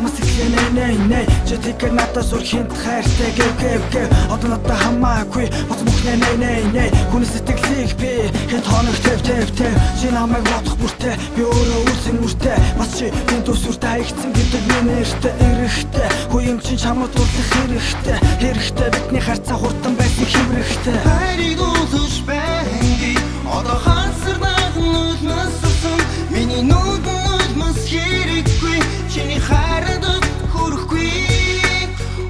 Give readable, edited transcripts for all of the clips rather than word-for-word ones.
Чамаас эхлээ нэ нэ нэ. Чи тэгэхээр надаас өөр хинт хайртай гэв гэв гэв. Одоо надад хамаагүй. Боц мөхнэ нэ нэ нэ. Хүний сэтгэлийг би хэд хоног тэв тэв тэв. Чи намайг бодох бүртээ би өөрөө үлсэн үртэй. Бас чи би төсвөртэй хаягдсан гэдэг миний нэртэй эрэхтэй. Хүү юм чинь чамд дурлах хэрэгтэй. Хэрэгтэй бидний харьцаа хурдан байсан хэврэхтэй. Хайрыг дуулж байна би. Одоо хансарнах нүлмэс сусан. Миний нүд нүлмэс хэрэггүй. Чиний хайранд хүрэхгүй.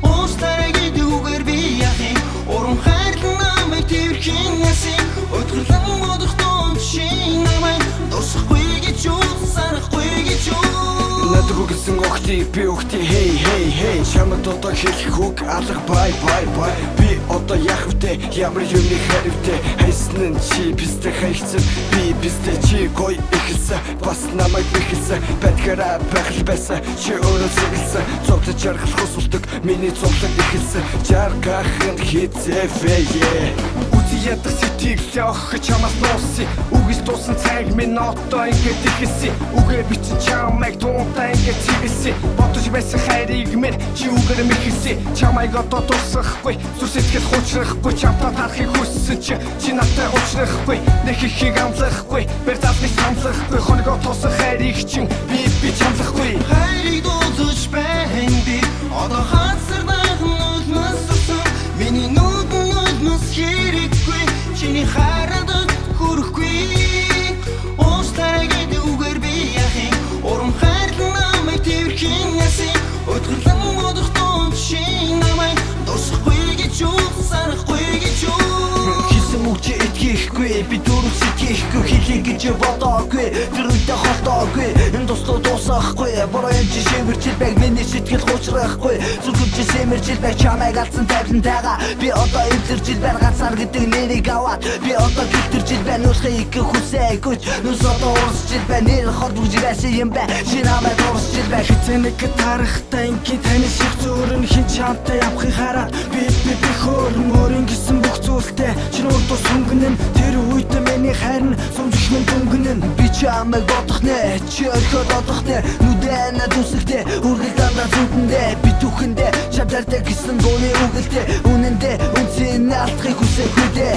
Уушлаарай гэдэг үгээр би яах юм? Урам хайрлан намайг тэрхэн ясын. Өдгөрлөн бодох дунд чи намайг дурсахгүй гэж юу, сарахгүй гэж юу? Над руу гэсэн огти би огти хей хей хей. Чамд одоо хэлэх үг алга, bye bye bye. Би одоо яах вэ, ямар юмны харивтэй? Хайсан нь чи бистэй хайгцсан, би бистэй. Чи гоё эхэлсэн, бас намайг бэхэлсэн. Байдгаараа байх л байсан, чи өөрөө сэгэлсэн. Зовлон жаргал хосолдог миний зовлон эхэлсэн. Жаргах нь хизээвэ. Үзий ядах сэтгэлээ охиж чамаас нуусан. Үгээс дуусан цаг минь одоо ингэж ихэлсэн. Үгээ бичин чамайг туунтай ингэж цэгэлсэн. Бодож байсан хайрыг минь чи үгээр мэхэлсэн. Чамайг одоо дурсахгүй, зүр сэтгэл хуучрахгүй. Чамтай тарахыг хүссэн чи чи надтай уулзрахгүй. Нэх ихийг амлахгүй, бэр залгаж самлахгүй. Хоногоо тоосон хайрыг чин би чамлахгүй. Хайрыг дуулж байна би. Одоо хансарнах нүлмэс сусан. Миний нүд нүлмэс хэрэггүй. Чиний хайранд хүрэхгүй. Уушлаарай гэдэг үгээр би яах юм? Урам хайрлан намайг тэрхэн ясын. Өдгөрлөн бодох дунд чи намайг дурсахгүй гэж юу, сарахгүй гэж юу? Хийсэн үг чи итгэхгүй, би дөрөв сэтгэхгүй. Хэлий гэж бодоогүй, тэр үедээ холдоогүй. Энэ дуслуу дуусахгүй. Бороо юм чи шивэрчил байг. Миний сэтгэл хуучрахгүй. Зүрхэм чи сэмэрчил байг. Чамайг алдсан тайвантайгаа би одоо эвлэрчил байна. Ганцаар гэдэг нэрийг аваад би одоо гэлтэрчил байна. Нүсхийг хүсээгүй нүс одоо урсчил байна. Нэр хол бүгжирээсэн юм бай. Чи намайг урсчил бай. Хэзээ нэг тарахтай ингийн таны шиг зөөрөн хин чамтай явахыг хараад би хөөрөн өөрийн гэсэн бүх зүйлтэй чинь урд ус хөнгөнөн. Тэр үед миний хайр нь сумжих минь дүнгэнэн. Би чамайг бодох нэ, чи орхиод одох нэ. Нүдэ над үсэгтээ үргэлж дандаа зүудэндээ. Би түүхэндээ чамдаартай гэсэн дууны үгэлтэй. Үнэндээ үнцэн алдахыг хүсээгүй дээ.